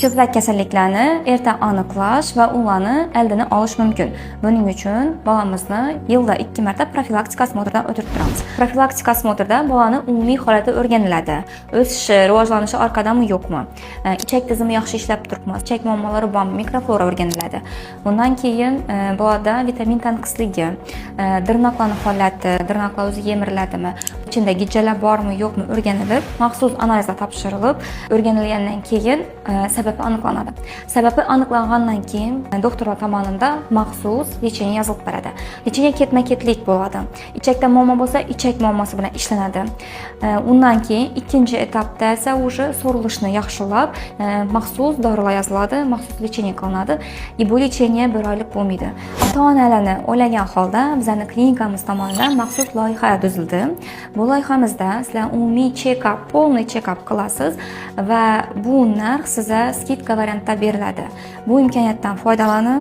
Ko'plab kasalliklarni erta aniqlash va ularni oldini olish mumkin. Buning uchun bolamizni yilda ikki marta profilaktik осмотр dan o'tirib turamiz. Profilaktik осмотр da bolani umumiy holati o'rganiladi. O'sishi, rivojlanishi orqadami, yo'qmi? Ichak tizimi yaxshi ishlab turibmi? Ichak muammolari bormi? Mikroflora o'rganiladi. Bundan keyin bolada vitamin tanqisligi, tirnoqlarni holati, tirnoqlar o'zi yemiriladimi? Ichida gijjalar bormi, yo'qmi o'rganilib, maxsus analizlar topshirilib, o'rganilgandan keyin sababi aniqlanadi. Sababi aniqlangandan keyin doktorlar tomonidan maxsus лечение yozilib beradi. Лечение ketma-ketlik bo'ladi. Ichakda muammo bo'lsa, ichak muammosi bilan ishlanadi. Undan keyin ikkinchi etapda esa уже so'rilishni yaxshilab, maxsus dorilar yoziladi, maxsus лечение qilinadi. И bu лечение bir oylik bo'lmaydi. Ota-onalarni o'ylagan holda bizani klinikamiz tomonidan maxsus loyiha tuzildi. Bu loyihamizda sizlar umumiy check-up, полный check-up qilasiz va bu narx sizga скидка variantda beriladi. Bu imkoniyatdan foydalanib.